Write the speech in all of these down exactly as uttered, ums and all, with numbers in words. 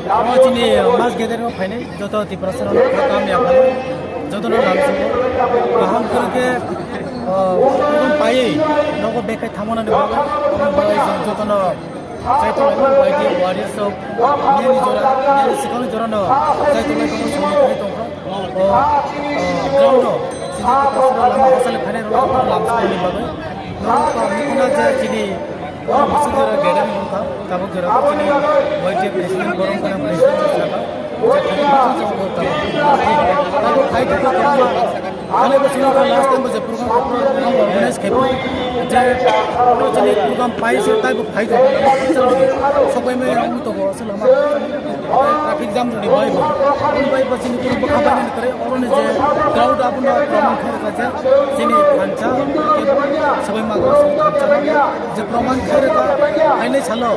Omo chini mass gathering o phainai joto Tiprasa rok kaham ya phano joto no lamsao kaham khe, ah, program paiwi nogo bekhai thamonani bagwi, bagwi joto no Chaitolai no Y T F warriors rok nini jora, nini sikang jora no chaitolai tongma songwi tongkha. O, o, ground o, sini ko kasra lama hosale phane ro lamsani bagwi. Noro ko mikuna je chini, o, musu jora gathering wngkha, tabuk jora ko chini Y T F president borom kana president saka. Ani bo sini ka last time bo je program, program organize khai je oro chini program pai se tai bo khai jo. Sobai me ang to bo se lama traffic jam ni bai bo. Ani bai bo sini kunu bokha bai ni kare oro ni je crowd abo no proman khai ka je sini thansa ke bo sobai ma ko sini thansa je proman khai ka ai ni salo.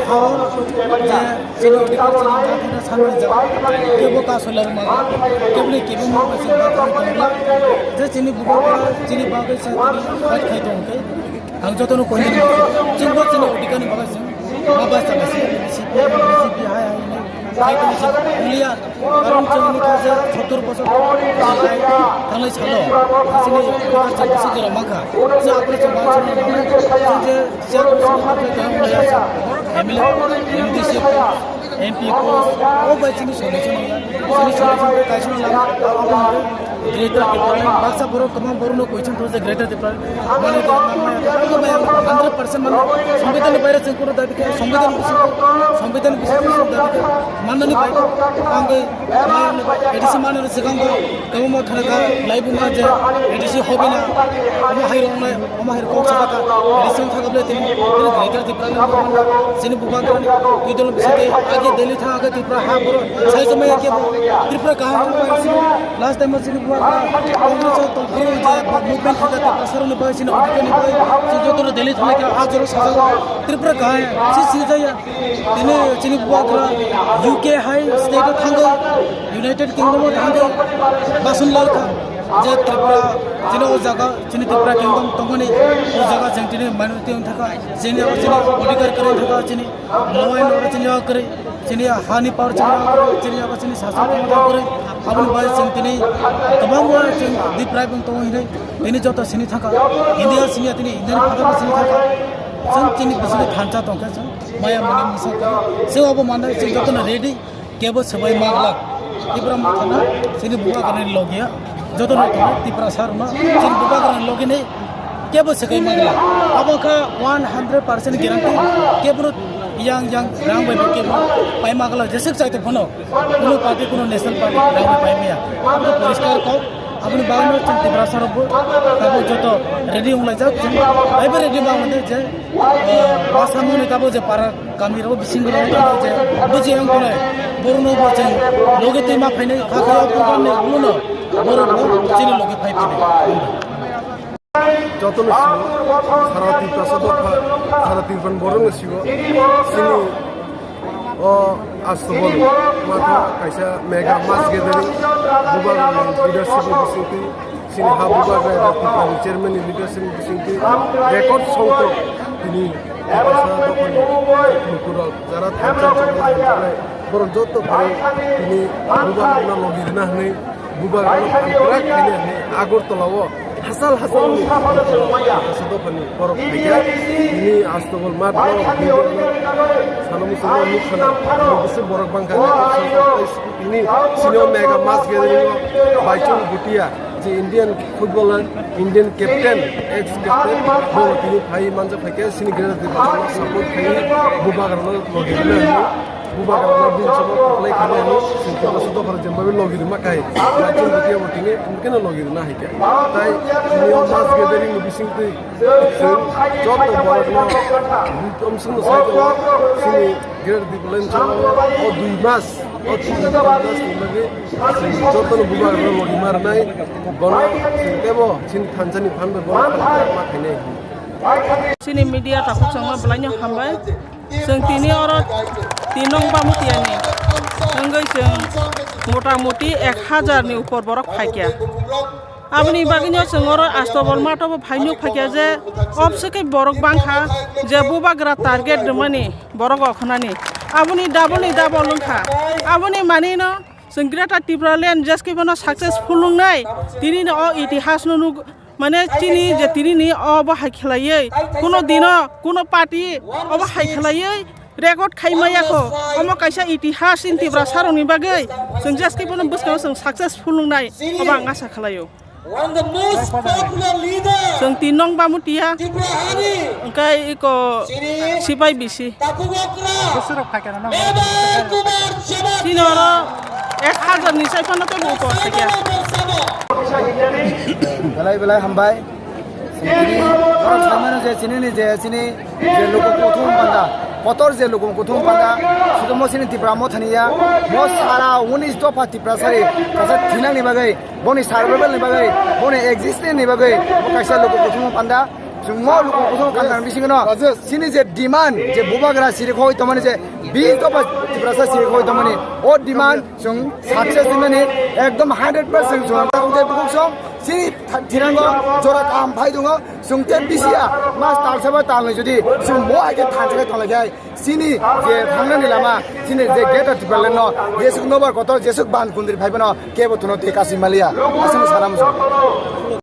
Hao je Chini odhikar chini jatina samani jaga kebo ta soilar ma kebni kebo ma bai se ba khai tongla je chini bubagra chini bagwi se tini fight khai tong khe ang jotono koi ni chini bo chini odhikar ni bagwi se ma bai sa C P M C P hai hai ni khai tong se ulia karon chini ni kaje sottor bosor tanglai salo chini odhikar chini se jora ma kha se apre chini ba chini je Chairperson, M L A, M D C, M P post, o bai chini solution ya. Chini solution ko kaisa no lama, abo hwnkhe Greater Tipraland, baksa borok kwbang borok no question thokjak Greater Tipraland. Mane do nang maya, abo maya, hundred percent mane, Songbidan ni baire chwng kunu dabi khe, Songbidan bisingo, Songbidan bisingo dabi khe, manani bai, ang bai, maya, A D C manani swkang bo, kwbangma thana kha, laibuma je, A D C hobina, omo hai rok nai, Omo hai kok sa ka, recent thaka bole tini, tini Greater Tipraland ni bubagra, chini bubagra ni, twi dolo bising twi, age Delhi thang age Tripura ha boro, sai somai ke bo, Tripura kaham bai sini, last time chini bubagra, Congress o tongphuru je movement thaka Tiprasa rok ni bai chini odhikar ni bai, chini joto Delhi thang ka, a joro sajago, Tripura kaham, si si jaya, tini chini bubagra, U K hai state o thangwi, United Kingdom o thangwi, basun lai kha, je Tripura, chini o jaga, Chini Tripura Kingdom tongmani o jaga chwng tini minority wng thaka, chini abo chini odhikar kwrwi wng thaka, chini law and order chini yago kwrwi, chini hani power chini yago kwrwi, chini abo chini sasan khomota kwrwi, aboni bai chwng tini kwbangma chwng deprive wng tongo hinwi tini joto sini thaka, India sini tini Indian father sini thaka, chwng chini bisingo thansa tongkha chwng maya mwnwi mungsa kwrwi, chwng abo manwi chwng jotono ready. Kebo swbai maglak. Tipra Motha no chini bubagrani logia. Joto no tongo Tiprasa rok no chini bubagrani logi ni kebo swbai maglak. Abo kha one hundred percent guarantee. Kebo no yang yang rang bai kebo pai maglak. Jeswk chai tong phano. Kuno party, kuno national party rang bai pai maya. Abo poriskar kok. Aboni bagwi no chini Tiprasa rok bo tabuk joto ready wng laijak. Bai bai ready ma wng je. Masa muni tabuk je para kami rok bisingo rok tamo je buji ang kone borno bo je loge twi ma phainai kha kha o program ni ulo no borok bo chini loge phai phainai. Joto no sio sara Tiprasa dopha sara Tiprasa borok no sio sini o Astobol matha kaisa mega mass gathering bubagra leadership ni bisingtwi Sini ha bubagra Tipra ni chairman ni leadership ni bisingtwi record songkok tini Tiprasa dophani lukurok jara thansa chongma hamjaknai borok joto phai tini bubagrano logi rwna hwnwi bubagrano phankrak khaina hwnwi Agartala o hachal hachal ni Tiprasa dophani borok phaikha tini Astobol mat no bubagrano sano muchungma nukha na bisi borok bangkha. Tini sini o mega mass gathering o Baichung Bhutia je Indian footballer, Indian captain, ex captain, bo tini phai manjak phaikhe sini Greater Tipraland no support khai bubagrano logi rwna hwnwi bubagrano bini sabo kwplai khainai hwnwi sini Tiprasa dophano jembawi logi rwma khai Baichung Bhutia bo tini mungkeno logi rwna hai khe. Tai sini o mass gathering ni bisingtwi Chwng joto borokno tomsongno sai tongo, chini Greater Tipraland o dui mas, o dui mas ni bagwi chwng jotono bubagrano logi ma rwnai, bono chwng teibo chini thansani phan bai bono ma khainai. Chini media takhuk chwngno belai no hambai. Chwng tini oro tin nong Bamutiyani wngwi chwng mota moti ek hajar ni upor borok phaikya. Aboni bagwino chwng oro Astobol mathobo phai nuk phaikya je obswkhe borok bangkha je bubagra target rwmani borok okhnani. Aboni double ni double wngkha. Aboni manino chwng Greater Tipraland jeskhe bono successful wngnai. Tinino o itihasno nuk, mane chini je tinini obo hai khlaiwi kuno dino kuno party obo hai khlaiwi record khai maya kho. Omo kaisa itihas in Tiprasarokni bagwi chwng jeskhe bono bwskango chwng successful wngnai obo ang asa khlaio. One the most popular leader. Chwng tin nong Bamutia. Tripura Hari. Hwnkhe iko Chini. Sipai bisi. Takhuk Okra. Bwswrok phaikha na nang. Mevar Kumar Jamatia. Chini oro ek hajar ni sai phano tei bo upor thakya. Belai belai hambai. Chini, borok sai mano je chini ni je chini je luku kuthum panda. Kotor je luku kuthum panda. Sudo mo chini Tipra mo thani ya. Mo sara unis dopha Tiprasari, kaisa thinangni bagwi, boni survival ni bagwi, boni existence ni bagwi, bo kaisa luku kuthum panda. Chwng mo luku kuthum panda bisingo no, chini je demand, je bubagra siri khoi tongmani je bis dopha Tiprasa siri khoi tongmani, o demand chwng success wngmani ekdom hundred percent chwng tabuk je bukuk song, chini tha-, thirango jora kaham phai tongo, chwng te bisi ya, mas talsa ba talnwi jodi chwng bo hai khe thansa khe tonglai khe, chini je thangnani lama, chini je Greater Tipraland no, jesuk nobar kotor, jesuk ban kundri phai bono, kebo thuno tei kasui maliya. Aswkno sana muchung.